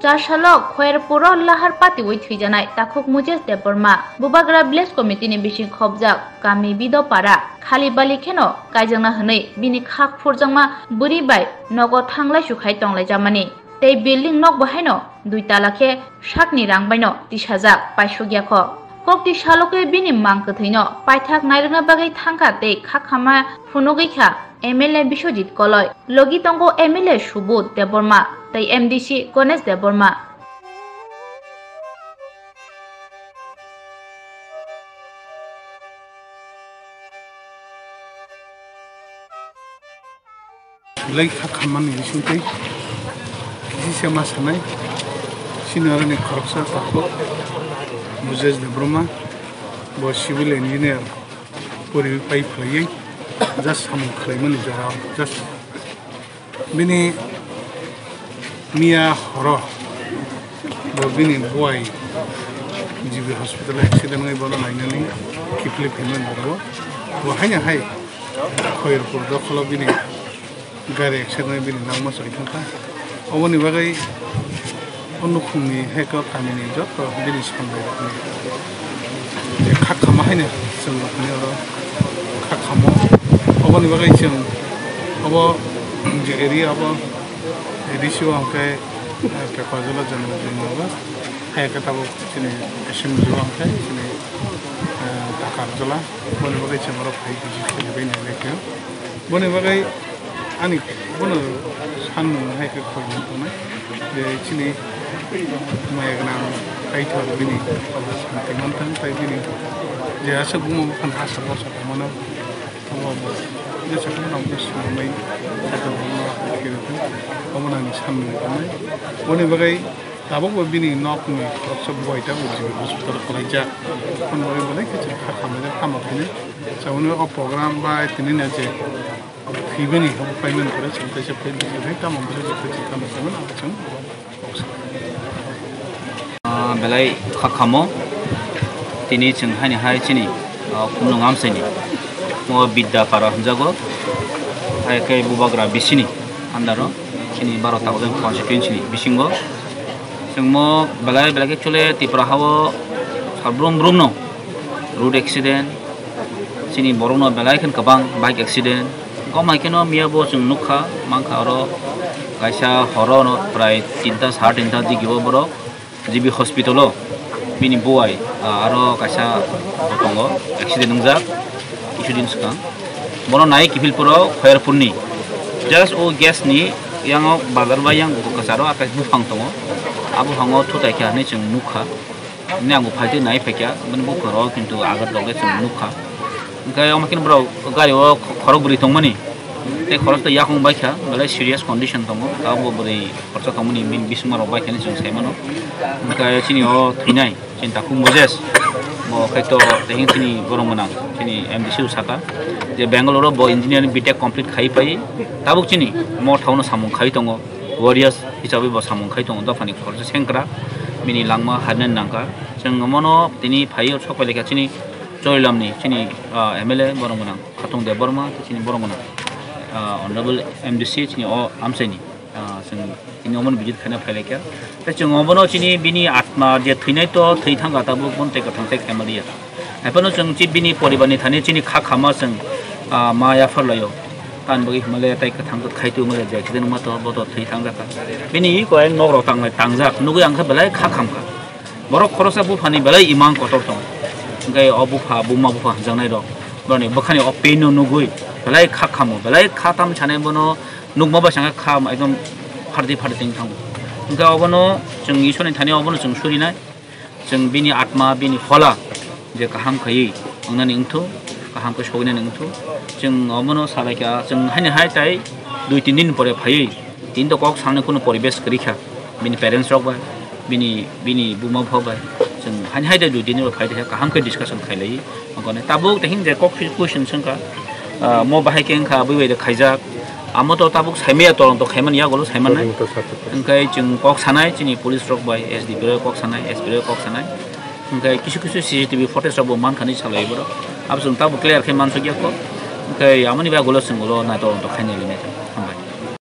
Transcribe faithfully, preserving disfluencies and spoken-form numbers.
Char salo Khoyerpuro lahar patiwi thwijanai takhuk Mujesh Debbarma, Bubagra Village Committee ni bising khopjak kami Bidopara, khali bali kheno kaijakna hwnwi bini khak phurjakma bwrwi bai nogo thanglaisu khai tonglaijamani. Tei building nok bo haino dui tala khe sakni rang baino tisajak paisukya kho. Kokti salo khe bini mang kwthwino paithak nairwkna bagwi thangkha tei kha khama phunugwi kha M L A Biswajit Koloi. Logi tongo M L A Subodh Debbarma tei M D C Ganesh Debbarma. Belai kha khammani bisingtwi kisi se ma sanai, senior ni khoroksa takhuk Mujesh Debbarma, bo civil engineer poriwi pai phlaiwi just samung khlaimani jora just bini miya horo bo bini buai G B hospital accident wngwi bono nainani kiphilwi phaimani jora bo haino hai Khoyerpur dokholo bini gari accident bini langma chwrai thangkha. Oboni bagwi o nukhungni hai kok kamini joto bini sambai rokni je kha khama haino chwng rokni oro kha khamo. Oboni bagwi chwng obo je area obo A D C o hwnkhe, eh, Pekajala General Jumnago, hai khe tabuk chini assembly o hwnkhe chini, eh, Takarjala, boni bagwi chwng oro phai visit khlaiwi nailaikhwng. Boni bagwi ani bono sanmung hai khe khoroknwi tongnai je chini maya gwnang Kaitor bini santi manthang tei bini je aswk buma buphang ha sabo sabo mano obo jesa khe nang swnamwi khe rwkha obo nangni sanmung tongnai. Boni bagwi tabukbo bini nokni khoroksa bubaita G B hospital kwlaijak. Boni bagwi belai khe chwng kha khamlaijak tamo khainwi. Saboni o program bai tini na je Thwibani habo payment kore chwng kaisa payment kore tamo bwsajak khe chwng tamo payment abo chwng kok sa. Ah, belai kha khamo tini chwng haini hai chini, ah, Khumlwng amchaini mo Bidya Para hwnjago, hai khe Bubagra bisini under o chini baro ta constituency ni bisingo chwng mo belai belai khe chole Tripura hao sal brum brum no road accident, chini borokno belai khe kwbang bike accident. Kom hai kheno miya bo chwng nukha, mankha oro kaisa horo no prai tinta, sar tinta digi o borok G B hospital o bini buai, ah, aro kaisa tongo accident wngjak kisu din swkang. Bono nai kiphil puro Khoyerpur ni just o gas ni yang o bazar bai yang kwcharo akai buphang tongo, a buphango thutai khe hinwi chwng nukha. Hwnwi ang bo phaitwi nai phaikha, bini buphang rok kintu agat rok le chwng nukha. Hwnkhe omo khe borok gari o khorok bwrwi tongmani, tei khoroksa yakung baikha, belai serious condition tongo, tabukbo bwrwi khoroksa tongmani bini bisingma rok baikha hinwi chwng sai mano. Hwnkhe chini o thwinai chini takhuk Moses, bo khe to teheng chini borok mwnang chini M D C o saka je Bangalore o bo engineering B Tech complete khai pai tabuk chini mo thaono samung khai tongo. Warriors hisabe bo samung khai tongo dophani khoroksa sengkra, bini langma harnani nangkha. Chwng omono tini phaiwi sok pailai kha chini Chorilamni chini, ah, M L A borok gwnang Khatung Debbarma, chini borok gwnang, ah, Honorable M D C chini o amchaini, ah, chwng tini omono visit khaina phailai kha. Tei chwng obono chini bini atma je thwinai to thwi thangkha tabuk, bono tei kwthang tei khaima liya. Haiphano chwng chi bini poribarni thani chini kha khama chwng, ah, ma yapharlaio. Tamni bagwi hwnmale tei kwthang kwthai twi hwnmale je accident wngma to bo to thwi thangjakha. Bini koi nok rok tanglai tangjak nugwi ang khe belai kha khamkha. Borok khoroksa buphani belai imang kotor tongo. Hwnkhe o bupha buma bupha hwnjaknai rok borokni bwkhani o pain no nugwi belai kha khamo, belai kha tam sanai bono nukma bai sangkhe kha ekdom phardi phardi tong thango. Hwnkhe obono chwng Isorni thani obono chwng surinai. Chwng bini atma, bini phola je kaham khaiwi wngnani wngthu, kaham khe soinani wngthu. Chwng omono salaikha, chwng haini hai tai dui tin din pore phaiwi, tini to kok sanani kunu poribesh kwrwi kha. Bini parents rok bai, bini, bini buma bupha bai, chwng haini hai tai dui tin din pore phai tongkha, kaham khe discussion khailaiwi. Tabuk tehing je kok question swngkha, ah, mo bahai khe wngkha bui bai de khaijak. Amo to tabuk saimaya, tolong to khaimani yagulo saimannai. Tolong to sakha. Hwnkhe chwng kok sanai, chini police rok bai, S D P rok kok sanai, S P rok kok sanai. Hwnkhe kisu kisu C C T V footage rok bo mankha hinwi salai borok. Abo chwng tabuk clear khe mansukya kho. Hwnkhe amoni bagwi ulo chwng ulo nai tolong to khainai linai.